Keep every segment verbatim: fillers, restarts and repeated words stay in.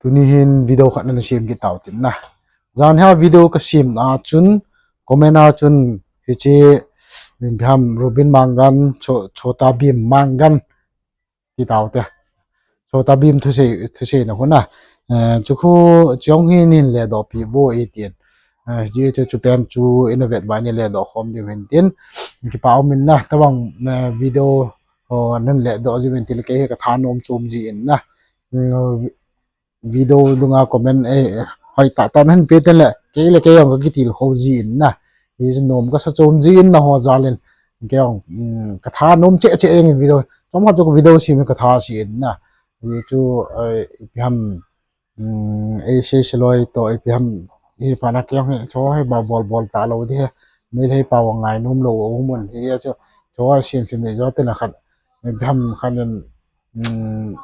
Tuni hin video khat nasem kit tau tin na. Jan hi video kasem na chun, comment a chun, hiche, ipi ham, Robin Mangan, Cho-, Chhota Bheem Mangan, ti tau te. Chhota Bheem thusei, thusei na khu na. Eh, chu khu, chu jong hi nin le doh pi vo e tin. Eh, hiche chu, chu pen chu, ina vet ba nin le doh khom diu hin tin. Kipa um in na, tabang, eh, video, oh, nin le doh jiu hin tin, kei hi ka thanom chom ji in na. Mm, video dunga comment, eh, hoi tah tah nahin pe ten le, kei le kei jong ka kitilkhou ji in na. Hichu nom kasa chom ji in na ho jal in. Kei jong, um, ka thanom cheh cheh jeng in video. Chomkhat chu ka video sem ka tha si in na. Hichu, eh, ipi ham, um, ei sei sei loi toh, ipi ham, hi pa na kei jong hi, cho hi ba bol bol ta lou di he. Meitei pao a ngainom lou a um un. Hichu, cho hi sem sem le jo te na khat. Ipi ham khat in, um,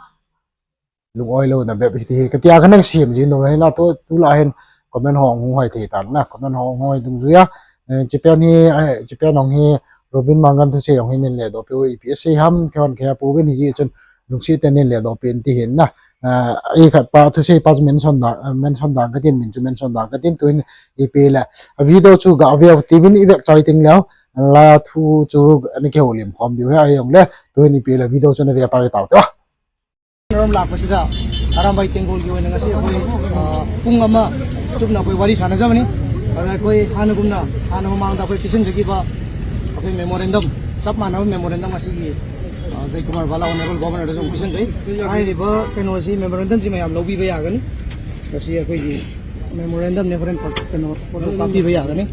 lung-oi louna bep hiti hi. Katia kana sem ji nom hi na tu, tulai hin comment hung hung hoi thei tan na. Comment hung hung hoi dungjuia. Eh, chu pen hi, eh, chu pen hung hi Robin Mangan thusei hung hi nin le doh pi u ipi asei ham, kei hon kei a pu vin hi chun lungset tah in nin le doh pi in ti hin na. Eh, ei khat pa thusei pa chu mention da, eh, mention da katin min chu mention da katin tu hin ipi le. A video chu ga ve ti vin i vek chai ting leu. La thu chu ani kihoulim khom diu hi a jong le. Tu hin ipi le video chu na ve pa tau te. Ram lakpasida, Arambai Tenggol ki oina ngasi akhoi, ah, pung ama chupna akhoi wari sanajabani. Ada akhoi hana gumna, hana mamangda akhoi pisanjaki ba, akhoi memorandum, chap mana memorandum ngasi ki, ah, Jaikumar Bhalla Honorable Governor da jong pisanjai. Ai riba, kano si memorandum si mayam lobi ba yagani. Ngasi akhoi ki memorandum ne horen pa, kano, photo copy ba yagani.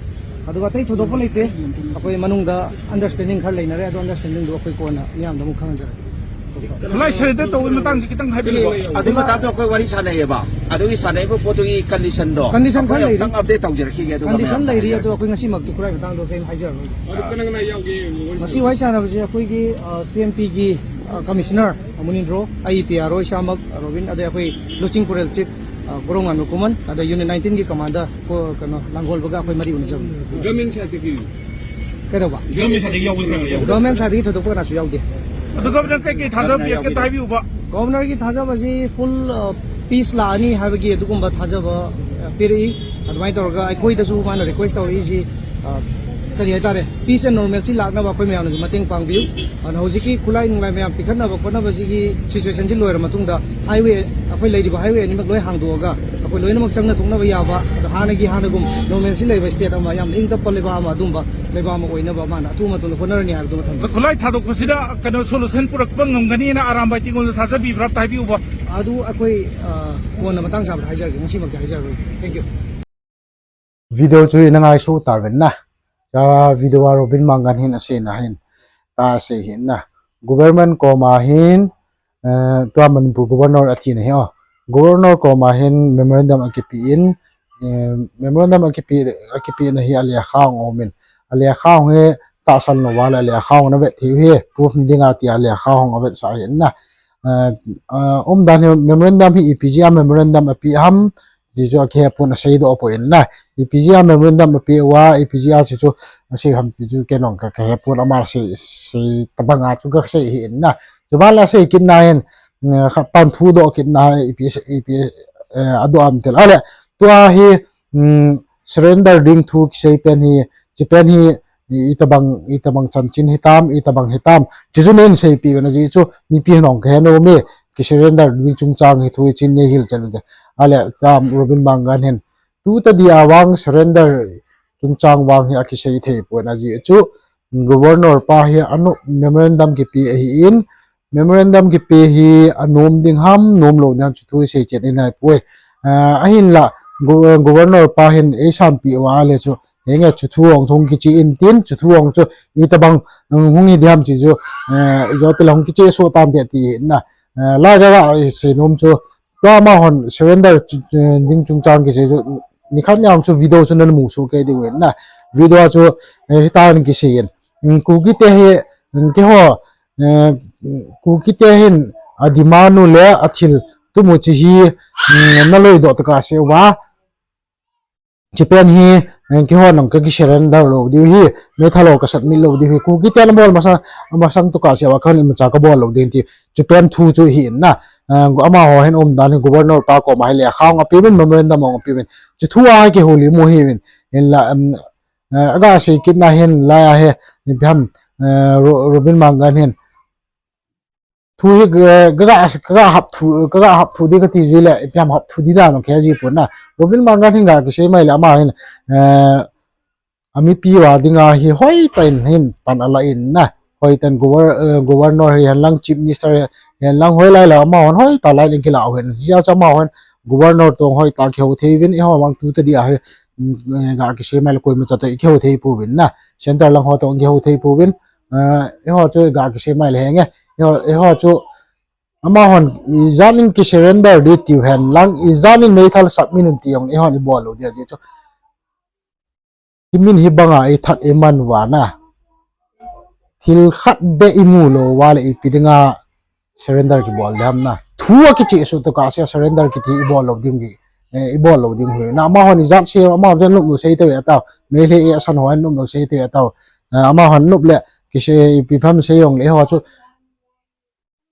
ꯑꯗꯨꯒ ꯑꯇꯩ ꯊꯣꯏꯗꯣꯛꯄ ꯂꯩꯇꯦ꯫ ꯑꯩꯈꯣꯏ ꯃꯅꯨꯡꯗ understanding ꯈꯔ ꯂꯩꯅꯔꯦ, ꯑꯗꯣ understandingꯗꯨ ꯑꯩꯈꯣꯏ ꯀꯣꯟꯅ ꯃꯤꯌꯥꯝꯗ ꯑꯃꯨꯛ ꯈꯪꯍꯟꯖꯔꯛꯀꯦ꯫ ꯈꯨꯠꯂꯥꯏ surrender ꯇꯧꯕꯒꯤ ꯃꯇꯥꯡꯁꯤ ꯈꯤꯇꯪ ꯍꯥꯏꯕꯤꯌꯨꯕ꯫ ꯑꯗꯨꯒꯤ ꯃꯇꯥꯡꯗꯣ ꯑꯩꯈꯣꯏ ꯋꯥꯔꯤ ꯁꯥꯟꯅꯩꯌꯦꯕ꯫ ꯑꯗꯨꯒꯤ ꯁꯥꯟꯅꯔꯤꯕ ꯄꯣꯠꯇꯨꯒꯤ conditionꯗꯣ condition ꯈꯔ ꯑꯩꯈꯣꯏ ꯂꯩꯔꯤ꯫ ꯑꯃꯨꯛꯇꯪ update ꯇꯧꯖꯔꯛꯈꯤꯒꯦ, ꯑꯗꯨꯒ condition ꯃꯌꯥꯝ ꯂꯩꯔꯤ, ꯍꯥꯏꯖꯔꯛꯀꯦ꯫ ꯑꯗꯣ ꯑꯩꯈꯣꯏ ꯉꯁꯤꯃꯛꯇꯤ ꯈꯨꯠꯂꯥꯏ ꯃꯇꯥꯡꯗꯣ ꯀꯔꯤꯝ ꯍꯥꯏꯖꯔꯔꯣꯏ꯫ ꯑꯗꯨ ꯀꯅꯥ ꯀꯅꯥ ꯌꯥꯎꯒꯦ? ꯉꯁꯤ ꯋꯥꯔꯤ ꯁꯥꯟꯅꯕꯁꯦ ꯑꯩꯈꯣꯏꯒꯤ, ꯑ, CMPꯒꯤ, ꯑ, commissioner ꯃꯨꯅꯤꯟꯗ꯭ꯔꯣ, ꯑꯩ, ꯄꯤ ꯑꯥꯔ ꯑꯣ ꯏꯁꯥꯃꯛ, ꯔꯣꯕꯤꯟ, ꯑꯗꯩ ꯑꯩꯈꯣꯏ ꯂꯨꯆꯤꯡꯄꯨꯔꯦꯜ chief, ꯑ, ꯒꯣꯔꯣꯡꯉꯥꯟꯕ ꯈꯨꯃꯟ, ꯑꯗ unit nineteenꯒꯤ commander ꯀꯣ-, ꯀꯩꯅꯣ, ꯂꯥꯡꯒꯣꯜꯕꯒ ꯑꯩꯈꯣꯏ ꯃꯔꯤ ꯎꯅꯖꯕꯅꯤ꯫ Government sideꯇꯒꯤ? ꯀꯩꯗꯧꯕ? Government sideꯇꯒꯤ ꯌꯥꯎꯕ ꯅꯠꯇ꯭ꯔꯣ? Government sideꯇꯒꯤ ꯊꯣꯏꯗꯣꯛꯄ ꯀꯅꯥꯁꯨ ꯌꯥꯎꯗꯦ꯫ ꯑꯗꯨ governor ꯀꯩꯀꯩ ꯊꯥꯖꯕ ꯄꯤꯔꯛꯀꯦ ꯍꯥꯏꯕꯤꯌꯨꯕ꯫ Governorꯒꯤ ꯊꯥꯖꯕꯁꯤ full, ꯑ, peace ꯂꯥꯛꯑꯅꯤ ꯍꯥꯏꯕꯒꯤ ꯑꯗꯨꯒꯨꯝꯕ ꯊꯥꯖꯕ, ꯑ, ꯄꯤꯔꯛꯏ꯫ ꯑꯗꯨꯃꯥꯏꯅ ꯇꯧꯔꯒ ꯑꯩꯈꯣꯏꯗꯁꯨ ꯃꯥꯅ request ꯇꯧꯔꯛꯏꯁꯤ, ꯑ, ꯀꯔꯤ ꯍꯥꯏꯇꯥꯔꯦ, peace and normalcy ꯂꯥꯛꯅꯕ ꯑꯩꯈꯣꯏ ꯃꯌꯥꯝꯅꯁꯨ ꯃꯇꯦꯡ ꯄꯥꯡꯕꯤꯌꯨ꯫ ꯑꯗꯨꯅ ꯍꯧꯖꯤꯛꯀꯤ ꯈꯨꯠꯂꯥꯏ ꯅꯨꯡꯂꯥꯏ ꯃꯌꯥꯝ ꯄꯤꯈꯠꯅꯕ ꯈꯣꯠꯅꯕꯁꯤꯒꯤ situationꯁꯤ ꯂꯣꯏꯔ ꯃꯇꯨꯡꯗ highway, ꯑꯩꯈꯣꯏ ꯂꯩꯔꯤꯕ highway ꯑꯅꯤꯃꯛ ꯂꯣꯏ ꯍꯥꯡꯗꯣꯛꯑꯒ ꯑꯩꯈꯣꯏ ꯂꯣꯏꯅꯃꯛ ꯆꯪꯅ ꯊꯣꯛꯅꯕ ꯌꯥꯕ, ꯑꯗꯣ ꯍꯥꯟꯅꯒꯤ ꯍꯥꯟꯅꯒꯨꯝ normalcy ꯂꯩꯕ state ꯑꯃ, ꯌꯥꯝꯅ ꯏꯪ ꯇꯞꯄ ꯂꯩꯕꯥꯛ ꯑꯃ, ꯑꯗꯨꯝꯕ ꯂꯩꯕꯥꯛ ꯑꯃ ꯑꯣꯏꯅꯕ ꯃꯥꯅ ꯑꯊꯨꯕ ꯃꯇꯝꯗ ꯍꯣꯠꯅꯔꯅꯤ ꯍꯥꯏꯕꯗꯨꯃ ꯊꯝꯖꯒꯦ꯫ ꯑꯗꯣ ꯈꯨꯠꯂꯥꯏ ꯊꯥꯗꯣꯛꯄꯁꯤꯗ ꯀꯩꯅꯣ solution ꯄꯨꯔꯛꯄ ꯉꯝꯒꯅꯤꯅ ꯑꯔꯥꯝꯕꯥꯏ ꯇꯦꯡꯒꯣꯜꯗ ꯊꯥꯖꯕꯤꯕ꯭ꯔꯥ ꯑꯝꯇ ꯍꯥꯏꯕꯤꯌꯨꯕ꯫ ꯑꯗꯨ ꯑꯩꯈꯣꯏ, ꯑ, ꯀꯣꯟꯅ ꯃꯇꯥꯡ ꯆꯥꯕꯗ ꯍꯥꯏꯖꯔꯒꯦ, ꯉꯁꯤꯃꯛꯇꯤ ꯍꯥꯏꯖꯔꯔꯣꯏ꯫ Thank you꯫ Video chu ina ngai su ta ven na. Cha video a Robin Mangan hin asei na hin. Ta asei hin na. Government koma hin, eh, tua Manipur Governor ati na hi o. Governor koma hin memorandum akipe in, eh, memorandum akipe, akipe na hi alekha hung um in. Alekha hung hi tahsan lou va le alekha hung na vet thei hi. Proof ni dinga ti alekha hung a vetsah hin na. Eh, eh, umdan hi memorandum hi ipi jeh a memorandum ape ham, ti chu akihepon aseidoh poi na. Ipi jeh a memorandum ape uva, ipi jeh a chu chu asei ham ti chu kei jong ka, kahepon ama sei, sei tabang a chu kasei hi na. Chuban la sei kit na hin, eh, khat pan thudoh kit na hi ipi, ipi, eh, adoh am tel. Ale, tua hi, mm, surrender ding thu kisei pen hi, chi pen hi, i, itabang, itabang chanchin hitam, itabang hitam. Chuchu nei seipeh uvin ajeh chu, mipi hon kahe nom e, ki surrender ding chungchang hi thu hi chin nei hil chan u te. Ale, tam Robin Mangan hin. Tu tadi a vang surrender chungchang vang hi akisei thei pon ajeh chu, Governor pa hi anu memorandum kipe ahin, memorandum kipe hi anom ding ham, nom lou ding ham chu thu isei chen inai poi. Ah, ahinla, go-, Governor pa hin eisanpeh uva le chu, henge chu thu hung chu hung kiche in tin, chu thu hung chu itabang, um, hung hi ding ham chi chu, eh, ijou tile hung kiche soh tante ti na, eh, laiya isei nom chu, tua amahon surrender chu, eh, ding chungchang kisei chu, nikhat ni hung chu video chu nana mu soh kei diu hin na, video chu, eh, hitin kisei in, um, Kukite hi, um, keiho, eh, Kukite hin ademand u le athil tum u chu hi, mm, naloidoh tokah seh uva. Chi pen hi, eh, keiho nang ka ki surrender lou diu hi, meithal ho ka submit lou diu hi, Kukite nabol masang, masang tokah seh uva keiho imacha kabol lou ding ti, chi pen thu chu hi na. amaho hin umdan hi governor pa koma hi lekha hung apeuvin, memorandum hung apeuvin. Chu thu a kihoulim u hiuvin. Hinla, um, eh, aga sei kit na hin lai a hi, ipi ham, eh, Ro-, Robin Mangang hin. Thu hi, eh, kaga, kaga hap thu, kaga hap thu di kati jeh le, ipi ham hap thu di dan u khe ji pon na. Robin Mangang hin ga kisei mai le ama hin, eh, amipi uva dinga hi hoitah in hin pan ala in na. Hoitah in gover-, eh, governor hihen lang, chief minister hihen lang, hoilai le amahon hoitah lai in kila u hin. Hijeh chun amahon governor toh hoitah kihou thei uvin, eiho vang tu tadi a hi, mm, eh, ga kisei mai le koima cha toh kihou thei pouvin na. Centre lang ho toh kihou thei pouvin, eh, eiho chu ga kisei mai le henge. Eiho, eiho chu amahon ijat in kisurrender di tiu hen lang, ijat in meithal sap min un ti jong eihon ibol lou dia jeh chu. Kimin hi banga ithat iman uva na. Thil khat beh imu lou uva le ipi dinga surrender kibol diham na. Thu akicheh suh tokah sea surrender kiti ibol lou ding hi, eh, ibol lou ding hi. Na amahon ijat sei, amahon jan nop lou sei tave tao. Meitei e asan hon nop lou sei tave tao. Eh, amahon nop le kisei ipi ham sei jong le eiho chu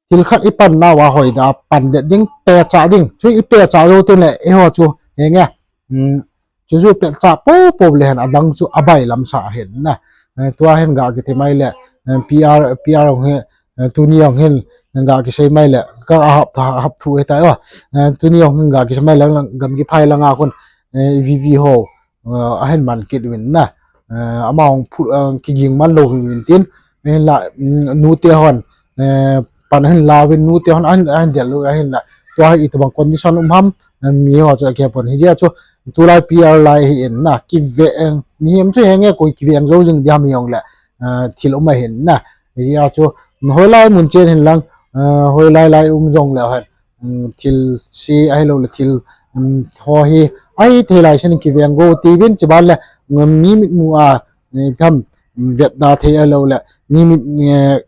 thil khat ipan nauva hoida pan det ding, pehcha ding. Chu ipehcha jou teng le, eiho chu, henge. Hmm, chu chu pehcha popo le hen adang chu abailam sa hen na. Eh, tua hin ga kiti mai le, eh, P R, P R hung hi, eh, tuni hung hin, ga kisei mai le, ka hap tha, hap thu hita o. Eh, tuni hung hin ga kisei mai le, gamgi phai langa khun, eh, V V ho, eh, ahin man kit uvin na. Eh, ama hung phu, eh, kiging man lou uvin tin. Hinla, mm, nute hon, eh, pan ahin la uvin nute hon ahin, ahin del lou ahin la. Tua hi itobang condition um ham, eh, miho chu akihepon. Hijeh chun tulai P R lai hi in na, kiveng, eh, mihem chu henge koi kiveng jou jing diham hijongle, eh, thil um ahin na. Hijeh chun, hoilai mun chen hin lang, eh, hoilai lai um jongle hen. Um, thil se ahilou le thil, um, ho hi, ahithei lai sen kiveng go tiuvin, chuban le, um, mi mitmu a, eh, ipi ham, um, vetda thei ahilou le, mi mit, eh,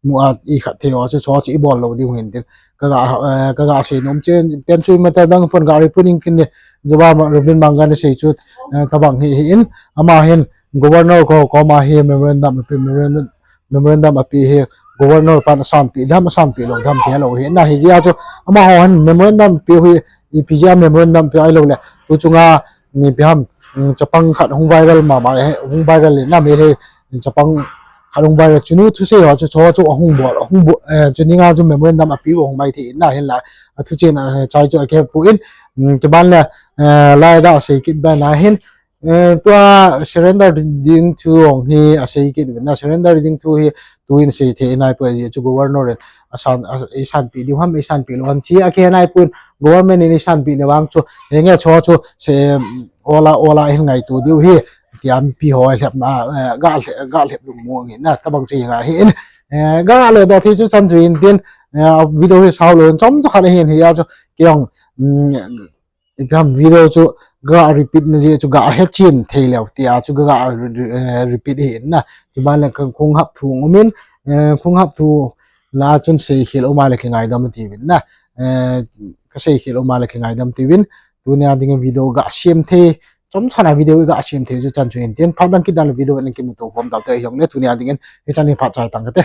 mu a ikhat thei ho chu, chu ibol lou diu hin tin. Kaga, eh, kaga sei nom chen, pen chu ima ta dang pon ga reporting kin ni, chuban ma, Robin Mangang sei chu, eh, tabang hi, hi in, ama hin, governor ko, koma hi memorandum, memorandum, memorandum ape hi governor pan asanpeh dam, asanpeh lou dam ti lou hi na. Hijeh chun amaho hin memorandum pe hi ipi jeh a memorandum pe ahilou le tu chunga ni ipi ham, mm, chapang khat hung viral mama hi, hung viral le na Meitei chapang khat hung viral chunu thusei ho chu chu chu ahung bol, ahung bol, eh, chu ninga chu memorandum ape u hung mai thei na hinla athu chen a, eh, chai chu akihepon, mm, chuban le, eh, lai ga sei kit bana hin, Eh, tua surrender ding thu jong hi asei kit uvin na, surrender ding thu hi tuin sei thei nai poi, ajeh chu governor in asan, a, eisanpeh diu ham, eisanpeh lou ham ti akihepoi, government in eisanpeh le vang chu, henge chu chu, se, ola, ola hin ngaito diu hi, tia mipi ho lhepna, eh, ga lhep, ga lhep lung mu nge na, tabang chu hi ngai hin, eh, ga le da thei chu chan chu hin tin, eh, video hi sao lou, chomcha khat hin hijeh chu, kei jong, mm, ipi ham video chu ga repeat na jeh chu ga hechen thei leu tia chu ga, eh, repeat hi in na. Chuban le ka khung hap thu um in, eh, khung hap thu la chun seikhel um a le kingaidam tiuvin na. Eh, ka seikhel um a le kingaidam tiuvin. Tunia dingin video ga sem thei, chomcha na video ga sem thei chu chan chu hin tin. Phat dang kit dan le video in kimuto khom tau te hijongle tunia dingin hichan hi phat chai tang kate.